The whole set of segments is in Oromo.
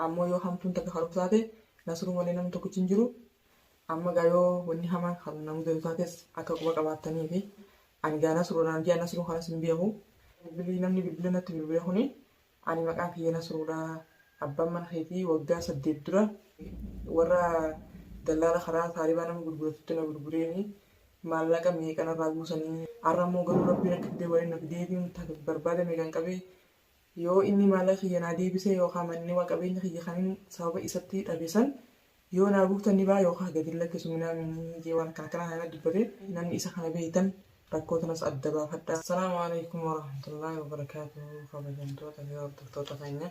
Ammoo yoo hamtuun takka ka dhufu taate Nasruu malee namni tokkichi hin jiru. Amma gaa yoo wanni hamaan kan na mudatu taates akka quba qabaattaniifi. Ani gaa Nasruu naan jea Nasruu kanas hin beeku. Bilbilli namni bilbila natti bilbile kuni ani maqaan kiyya Nasruudha. Abbaan mana keetii waggaa 8 dura warra dallaala karaa taaribaa nama gurguratutti na gurgureeni maallaqa meeqa narraa buusanii. Arra immoo garuu Rabbiin akka fidee waliin na fideetiin barbaada meeqan qabee Yoo inni maallaqa kiyya naa deebise yookaa manni waa qabeenya kiyya kanin sababa isatti dhabe san yoo naa guurtan ni baha yookaa gad hin lakkisu minaaminii jee waan akkana akkanaa kana dubbate namni isa kana beeytan rakkoo tanas adda baafadhaa. Assalaamu Aleykum Warahmatullaahi Wabarakaatuhu Kabajamtoota fi hordoftoota keenya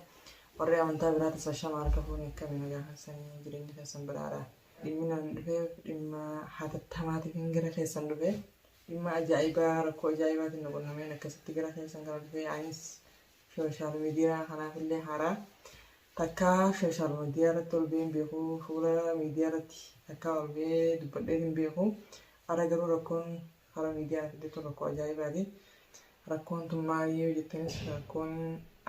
warri amantaa biraatis ashama harka fuune akkami nagaa keessanii jireenyi keessan badhaadha dhimmi nan dhufeef dhimma hatattamaatiifin gara keessan dhufe Dhimma ajaa'ibaa rakkoo ajaa'ibaatiin nu qunnameen akkasitti gara keessan kana dhufee anis sooshaal miidiyaa kanaafillee haaraa takkaa sooshaal miidiyaa irratti ol ba'ee hin beeku fuula miidiyaa irratti takkaa ol ba'ee dubbadhee hin beeku ara garuu rakkoon karaa miidiyaa na fidde tun rakkoo ajaa'ibaati rakkoon tun maali yoo jettanis rakkoon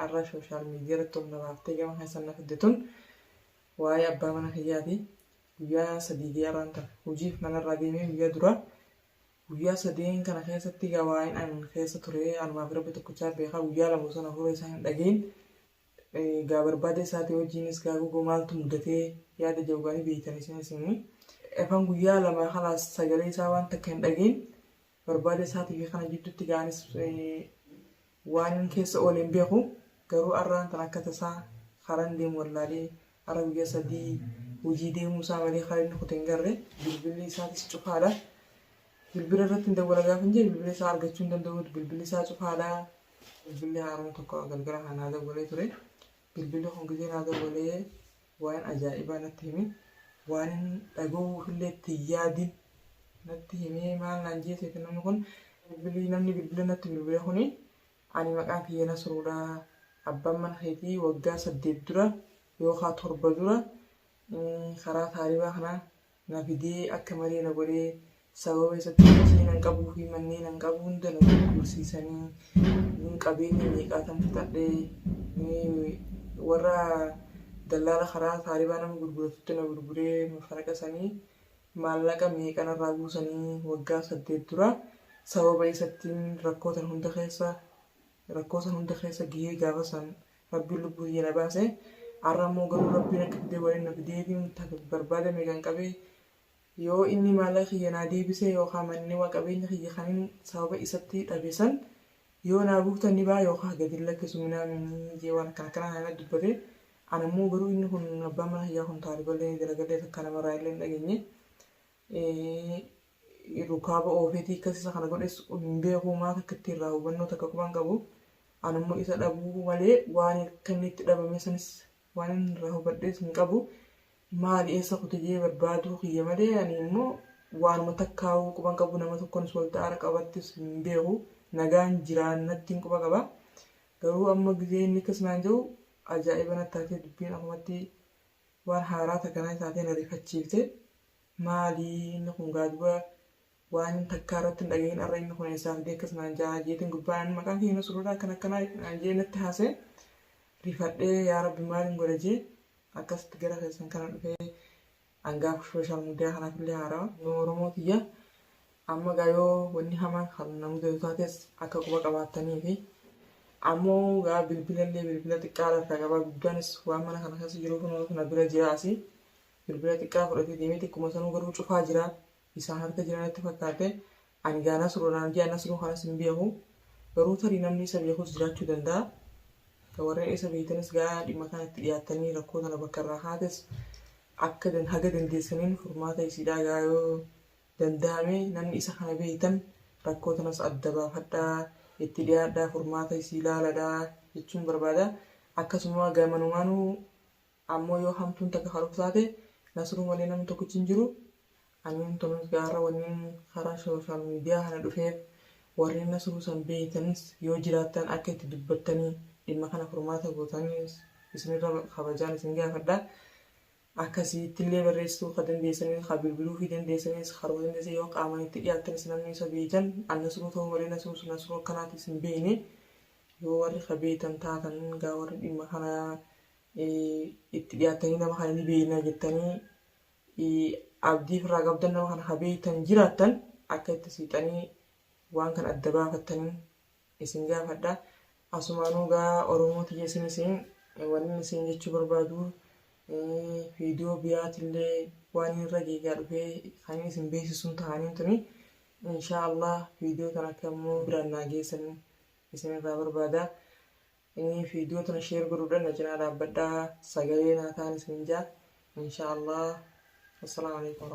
arra sooshaal miidiyaa irratti ol na baaftee gama keessan na fidde tun waa'ee abbaa mana kiyyaati guyyaa sadii ga'ee arraan tana hojiif manarraa deemee guyyaa duraa Guyyaa sadeen kana keessatti egaa waa'een an keessa ture anumaa fi Rabbi tokkichaa beeka. Guyyaa lama osoo hafuura isaa hin dhagahin egaa barbaada isaatii wajjiinis gaa gogoo maaltu mudatee yaada jedhu gaa ni beektan isinis inni. Efan guyyaa lama kalaas sagalee isaa waan takka hin dhagahin barbaada isaatii fi kana jidduutti gaa anis Waanin keessa oole hin beeku. Garuu arraan tana akka tasaa karaan deemu wallaalee arra guyyaa 3 hojii deemuu isaa malee karaa inni kute hin garre. Bilbilli isaatis cufaadha. Bilbila irrattin dawwala gaafan jedhe bilbila isaa argachuu hin danda'u. Bilbilli isaa cufaadha. Bilbilli haaraan tokko galgala kana naa dawwalee ture. Bilbilli kun gizee naa dawwalee waan ajaa'ibaa natti hime. Waanin dhaga'uufillee itti hin yaadin natti himee maal naan jee seete namni kun bilbilli namni bilbila natti bilbile kuni ani maqaan kiyya Nasruudha. Abbaan mana keetii waggaa 8 dura yookaa 7 dura karaa taaribaa kana na fidee akka malee na godhee sababa isatti hojii nan qabuu fi manneen nan qabu hunda na gurgursiisanii qabeenya meeqaatan fixadhee warra dallaala karaa taaribaa nama gurguratutti na gurguree faraqa sanii maallaqa meeqa narraa buusanii waggaa 8 dura sababa isattiin rakkoo tan hunda keessa rakkoo san hunda keessa gahee gaafa san Rabbiin lubbuu tiyya na baase. Arra immoo garuu Rabbiin akka fidee waliin na fideetiin barbaada meeqan qabee yoo inni maallaqa kiyya naa deebise yookaa manni waa qabeenya kiyya kanin sababa isatti dhabe san yoo naa guurtan ni baha yookaa gad hin lakkisu minaaminii jee waan akkana akkanaa kana natti dubbate. Ana immoo garuu inni kun abbaan mana kiyyaa kun taariballee ni dalagallee takka namarraa illee hin dhageenye. Rukaaba oofeetii akkas isa kana godhes hin beeku maaf akka itti irraa hubannoo takka quba hin qabu. Ani immoo isa dhabuu malee waan akka inni itti dhabame sanis waan inni irraa hubadhees hin qabu. Maali eessa kute jee barbaaduu kiyya malee ani immoo waanuma takkaa'uu quba hin qabu nama tokkonis wal ta'aara qabattis hin beeku. Nagaan jiraan natti hin quba qaba. Garuu amma gizee inni akkas naan jedhu ajaa'iba natti taatee dubbiin akkumatti waan haaraa takka natti taatee na rifachiifte. Maali inni kun gaa duba waanin takkaa irratti hin dhagahin arra inni kun eessaa fidee akkas naan ja'a jeetiin gurbaan ani maqaan kiyya Nasruudha akkana akkanaa naan jee natti haasa'e rifadhee yaa rabbi maalin godha jee akkasitti gara keessan kana dhufee an gaafa sooshaal miidiyaa kanaaf illee haarawa. Oromoo tiyya amma gaa yoo wanni hamaan kan na mudatu taates akka quba qabaattaniifi ammoo gaa bilbila illee bilbila xiqqaa harkaa qabaa guddaanis waan mana kana keessa jiruuf na bira jira asii Bilbila xiqqaa fudhatee deemee xiqquma sanuu garuu cufaa jira. Isaan harka jira natti fakkaate. Ani gaa Nasruu naan jee Nasruu kanas hin beeku. Garuu tarii namni isa beekus jiraachuu danda'a. Ka warreen isa beektanis gaa dhimma kana itti dhiyaattanii rakkoo tana bakka irraa kaates akka haga dandeessaniin furmaata isiidhaa gaa yoo danda'ame namni isa kana beektan rakkoo tanas adda baafadhaa itti dhiyaadhaa furmaata isii laaladhaa jechuun barbaada. Akkasuma gamanumaanuu Ammoo yoo hamtuun takka ka dhufu taate Nasruu malee namni tokkichi hin jiru. Aniin tunis gaarra wanniin karaa sooshaal miidiyaa kana dhufeef warreen Nasruu san beeytanis yoo jiraattan akka itti dubbattanii dhimma kana furmaata gootanis isinirra kabajaan isin gaafadha. Akkasiittillee barreessuu ka dandeessanis ka bilbiluufii dandeessanis karuma dandeessan yoo qaamaan itti dhiyaattanis namni isa beeytan an Nasruu ta'uu malee Nasruu Nasruu akkanaatis hin beeyne yoo warri ka beeytan taatan gaa warri dhimma kana itti dhiyaattanii nama kana ni beekna jettanii abdii ofirraa qabdan nama kana ka beektan jiraattan akka itti siixanii waan kana adda baafattanii isin gaafadha. Asumaanuu gaa Oromoo tiyya isin isin wanni isin jechuu barbaadu viidiyoo biyaatillee waan irra geegaa dhufee kan isin beeksisuun ta'aniin tuni inshaa Allah viidiyoo tana akka immoo biraan naa geessan isin irraa barbaada. Inni viidiyoo tana share godhuudhaan na cinaa dhaabbadhaa sagalee naa ta'an isin jaa inshaa Allah. Assalaamu alaikum.